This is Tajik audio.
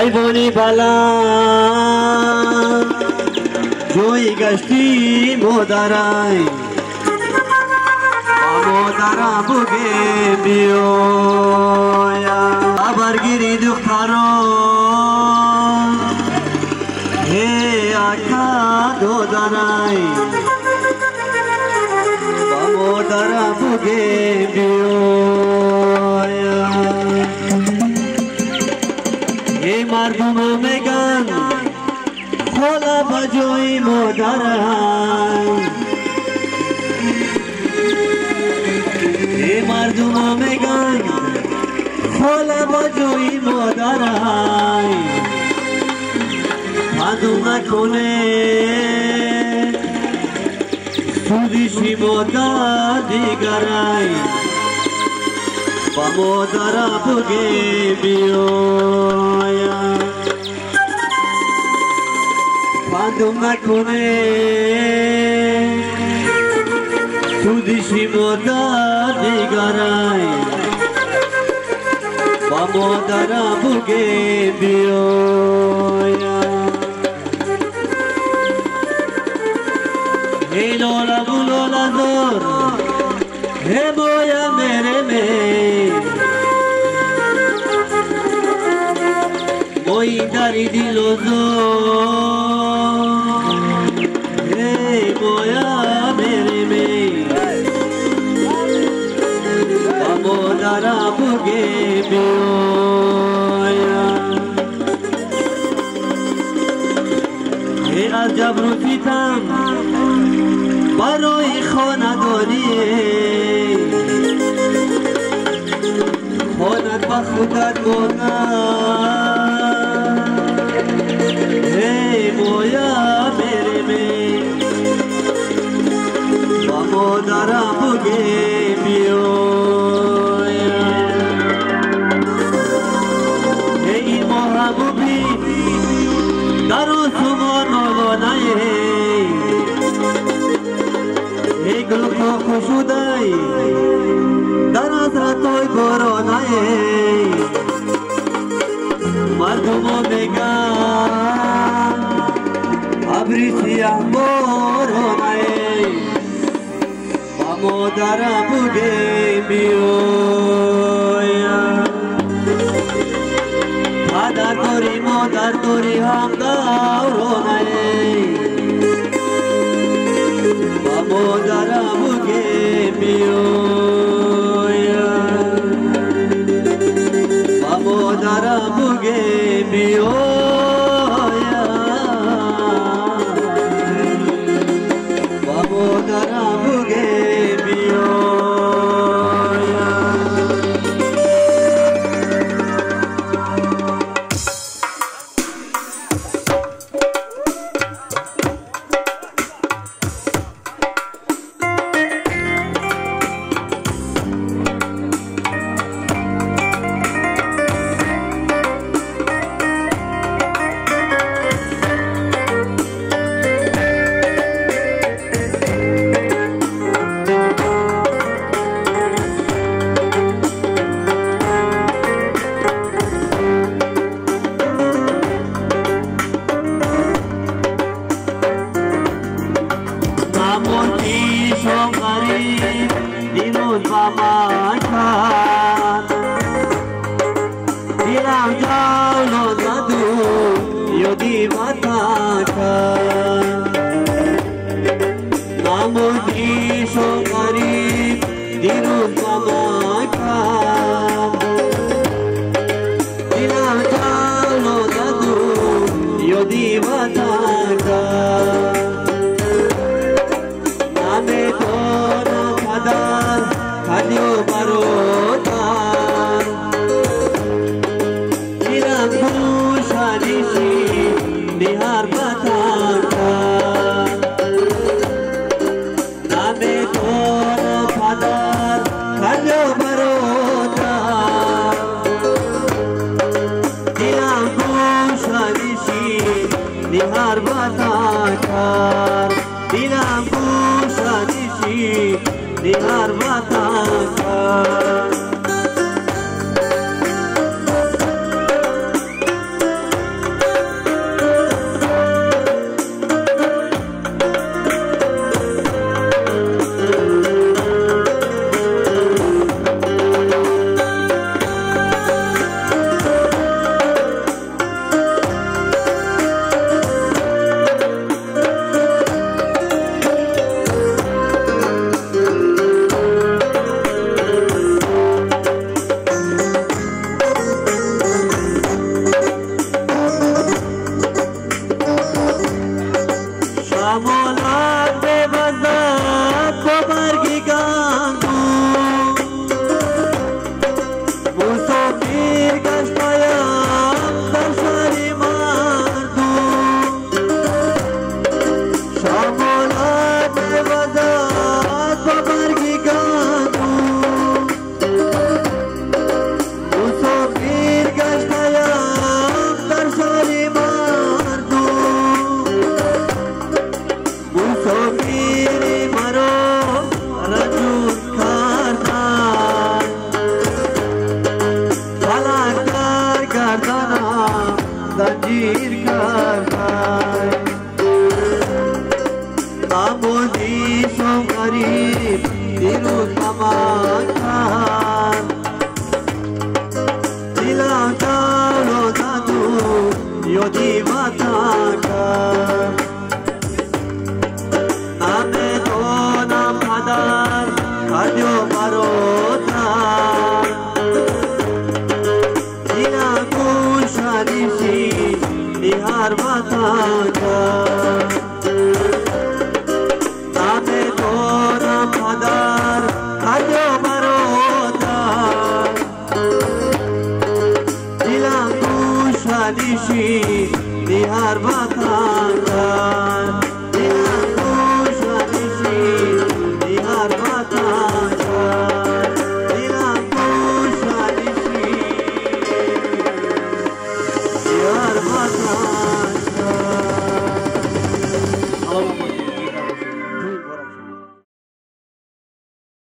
Айвони баланд ҷои гашти модарай ба модарам буге биёя хабаргири духтаро ҳе ака додарай ба модарам буге биёя эй мардумо меган хола ба ҷои модарай эй мардумо меган хола ба ҷои модарай пандум накуне сӯзиши модар дигарай ба модарам буге биёя пандум накуне сӯзиши модар дигарай ба модарам буге биёя эй лола булола зор ҳе моя мереме мои дари дилозор ҳе моя мереме ба модарам буге биёя ҳе аз ҷабру ситам барои хонадонӣ хонат ба худат монад эй моя мереме ба модарам буге биёя эй ин моҳа бубин дар осумон молонае эй гулҳо хушудай дар ҳасратҳои боронае мардумо меган абри сиёҳ боронае ба модарам буге биёя падар дорӣ модар дорӣ ҳамдавронае ба модарам буге биёя ба модарам буге биёя ба модарам буге биёя. Асир кардай. Амоди шом ғариб дирӯз ба ман кард. Дилам давло заду ёди ватан кард. Намедонам падар кард ё бародар. Дилам гӯшанишин ниҳар ватан кард. Намедонам падар кард ё бародар. Дилам гӯшанишин